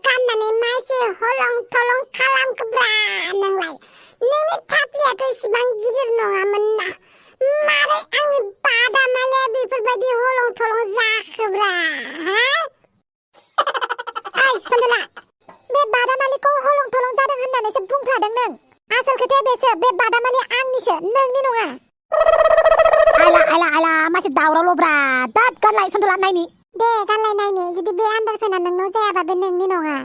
गाननानै मासे हलं थलं खालामखोब्रा नोंलाय नोंनि थाफ्लियाथ' इसिबां गिदिर नङामोन ना मारै आंनि बादामालिया बेफोरबायदि हलं थलं जाखोब्रा हा ओइ सन्दला बे बादामालिखौ हलं थलं जादों होननानैसो बुंफ्लादों नों आसल खोथाया बेसो बे बादामालिया आंनिसो नोंनि नङा आइला मासे दावरावल'ब्रा दाद गानलाय सन्दला नायनि दे गानलाय नायनि जुदि बे आन्दारपेना नोंनाव जायाबा बे नोंनि नङा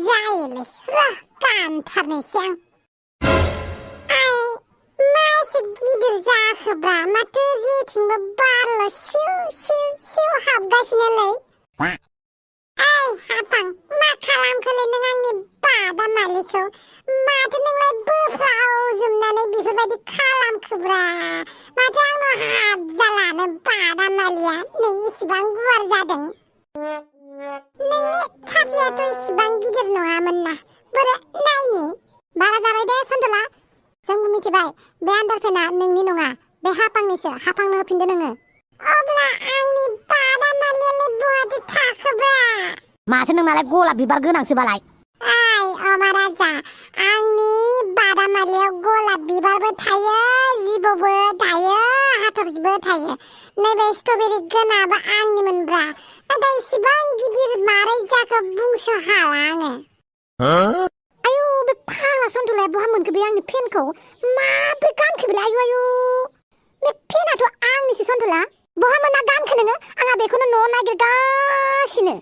जायोलै र' गानथारनोसै आं मासे गिदिर जाखोब्रा माथो जेथिंबो बारल' सिउ सिउ सिउ हाबगासिनोलै ओइ हाफां मा खालामखोलै नों आंनि बादामालिखौ माथो नोंलाय बोफ्रावजोबनानै बेफोरबायदि खालामखोब्रा माथो आंनाव हाबजालानो बादामालिया नों इसिबां गुवार जादों नोंनि थाफ्लियाथ' इसिबां गिदिर नङामोन ना बोरो नायनि बारा जाबाय दे सन्दला जोंबो मिथिबाय बे आन्दारपेना नोंनि नङा बे हाफांनिसो हाफांनो होफिनदो नोङो अब्ला आंनि बादामालियालाय बहाथो थाखोब्रा माथो नोंनालाय गलाब बिबार गोनांसोबालाय ओइ अमा राजा आंनि बादामालियाव गलाब बिबारबो थायो जिबौबो थायो हाथरखिबो थायो नैबे स्ट्रबेरि गोनाबो आंनिमोनब्रा नाथाय इसिबां गिदिर मारै जाखो बुंस' हाला आङो आयु बे फाग्ला सन्दलाया बहा मोनखो बे आंनि पेनखौ माब्रै गानखो बेलाय आयु बे पेनाथ' आंनिसो सन्दला बहा मोना गानखो नोङो आंहा बेखौनो न'आव नागिरगासिनो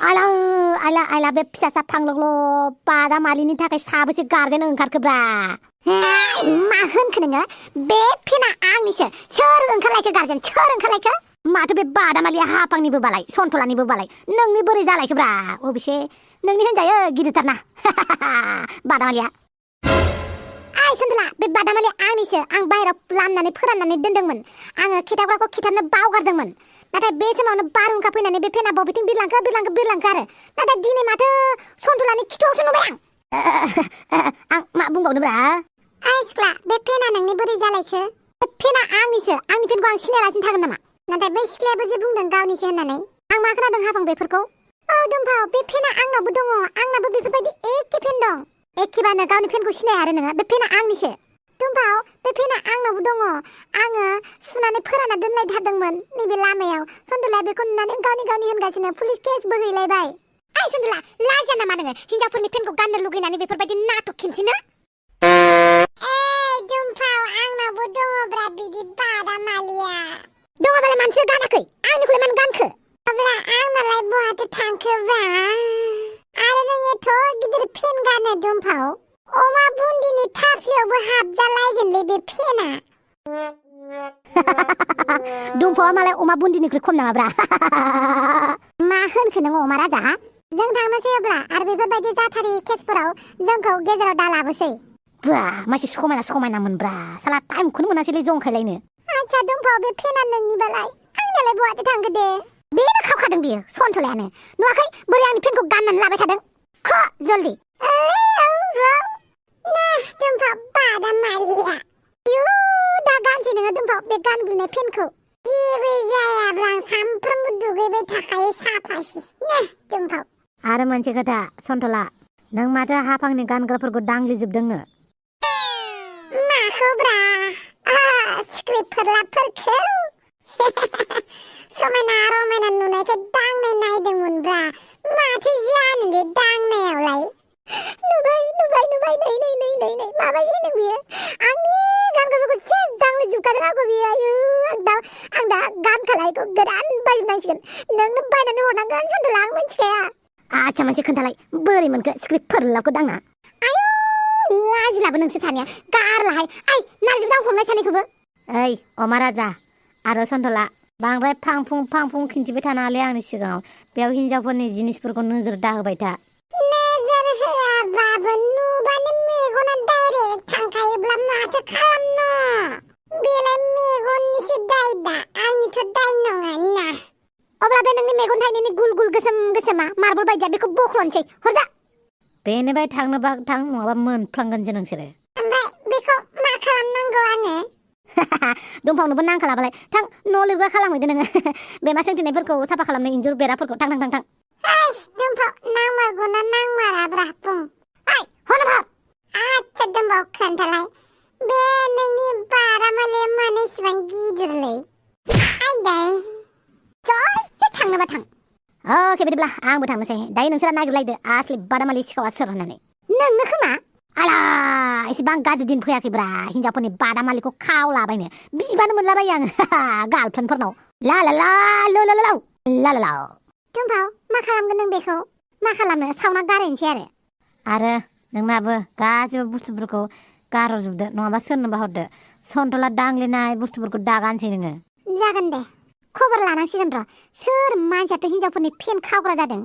आला बे फिसासा फांलगल' बादामालिनि थाखाय साबेसे गारजेन ओंखारखोब्रा मा होनखो नोङो बे पेना आंनिसो सोर ओंखारलायखो गारजेन सोर ओंखारलायखो माथो बे बादामालिया हाफांनिबो बालाय सन्थलानिबो बालाय नोंनि बोरै जालायखोब्रा अबेसे नोंनि होनजायो गिदिरथारना बादामालिया आइ सन्दला बे बादामालिया आंनिसो आं बाहेरायाव लामनानै फोराननानै दोनदोंमोन आङो खिथाग्राखौ खिथानो बावगारदोंमोन नाथाय बे समावनो बारहुंखा फैनानै बे पेना बबेथिं बिरलांखो आरो नाथाय दिनै माथो सन्दलानि खिथुआवसो नुबाय आं मा बुंबावनोब्रा ओइ सिख्ला बे पेना नोंनि बोरै जालायखो बे पेना आंनिसो आंनि पेनखौ आं सिनायालासिनो थागोन नामा नाथाय बै सिख्लायाबो जे बुंदों गावनिसो होननानै आं मा खोनादों हाफां बेफोरखौ औ दुम्फाव बे पेना आंनावबो दङ आंनाबो बेफोरबायदि एखे पेन दं एखेबानो गावनि पेनखौ सिनाया आरो नोङो बे पेना आंनिसो दुम्फाव बे पेना आंनावबो दङ आङो सुनानै फोरानना दोनलायथारदोंमोन नैबे लामायाव सन्दलाया बेखौ नुनानै गावनि होनगासिनो पुलिस केसबो हैलायबाय ओइ सन्दला लाजिया नामा नोङो हिनजावफोरनि पेनखौ गाननो लुगैनानै बेफोरबायदि नाटक खिन्थिनो ए दुम्फाव आंनावबो दङब्रा बिदि बादामालिया दङबालाय मानसि गानाखै आंनिखौलाय मानो गानखो अब्ला आंनालाय बहाथो थांखोब्रा आरो नों एथ' गिदिर पेन गानो दुम्फाव अमा बुन्दिनि थाफ्लियावबो हाबजालायगोनलै बे पेना दुम्फावआ मालाय अमा बुन्दिनिख्रुइ खम नामाब्रा मा होनखो नों अमा राजा जों थांनोसै अब्ला आरो बेफोरबायदि जाथारि केसफोराव जोंखौ गेजेराव दालाबोसै ब्रा मासे समायना मोनब्रा साला टाइमखौनो मोनासैलै जंखायलायनो आच्छा दुम्फाव बे पेना नोंनिबालाय आंनालाय बहाथो थांखो दे बेनो खावखादों बियो सन्थलायानो नुवाखै बोरै आंनि पेनखौ गाननानै लाबाय थादों ख जल्दि दुम्फाव बादामालिया आयु दा गानसै नोङो दुम्फाव बे गानग्लिनाय पेनखौ जेबो जायाब्रा आं सामफ्रोमबो दुगैबाय थाखायो साफासै दुम्फाव आरो मोनसे खोथा सन्थला नों माथो हाफांनि गानग्राफोरखौ दांग्लिजोबदोंनो माखौब्रा स्क्रिप्ट फोरलाफोरखौ समायना रमायना नुनायखाय दांनाय नायदोंमोनब्रा माथो जानोलै दांनायावलाय नुबाय नै माबायदि नों बियो आंनि गानग्राफोरखौ सेस दांलिजोबखादों आंखौ बियो आयु आं दा गानखालायखौ गोदान बायनांसिगोन नोंनो बायनानै हरनांगोन सन्दला आं मिथिखाया आच्छा मोनसे खोन्थालाय बोरै मोनखो स्क्रिप्ट फोरलाखौ दांना आयु लाजिलाबो नोंसोर सानैया गारलाहाय ओइ नारजोब दां हमनाय सानैखौबो ओइ अमा राजा आरो सन्थला बांद्राय फांफुं खिन्थिबाय थानाङालै आंनि सिगाङाव बेयाव हिनजावफोरनि जिनिसफोरखौ नोजोर दाहोबाय था नोजोर होआबाबो नुबानो मेगना डाइरेक्ट थांखायोब्ला माथो खालामनो बेलाय मेगननिसो दाय दा आंनिथ' दाय नङा ना अब्ला बे नोंनि मेगन थाइनैनि गुल गोसोमा मार्बल बायदिया बेखौ बख'लनोसै हरदा बेनिफ्राय थांनोबा थां नङाबा मोनफ्लांगोनसो नोंसोरो ओमफ्राय बेखौ मा खालामनांगौ आङो दंफांनोबो नांखालाबालाय थां न' लिरग्रा खालामहैदो नोङो बेमा सोंथेनायफोरखौ साफा खालामनो इन्जुर बेराफोरखौ थां ओइ दुम्फाव नांमारगौना नांमाराब्रा बुं ओइ हरनाफोर आच्छा दुम्फाव खोन्थालाय बे नोंनि बादामालिया मानो इसिबां गिदिरलै आयदै जल्दी थांनोबा थां अके बिदिब्ला आंबो थांनोसै दायो नोंसोरा नागिरलायदो आसलि बादामालि सिखावा सोर होननानै नोंनो खोमा आला एसेबां गाज्रि दिन फैयाखैब्रा हिनजावफोरनि बादामालिखौ खावलाबायनो बिबानो मोनलाबायो आङो गार्लफ्रेन्डफोरनाव ला ला ला ला ला ला ला ला ला दुम्फाव मा खालामगोन नों बेखौ मा खालामनो सावना गारहैनोसै आरो नोंनाबो गासिबो बुस्थुफोरखौ गारहरजोबदो नङाबा सोरनोबा हरदो सन्थला दांग्लिनाय बुस्थुफोरखौ दागानसै नोङो जागोन दे खबर लानांसिगोन र' सोर मानसियाथ' हिनजावफोरनि फेन खावग्रा जादों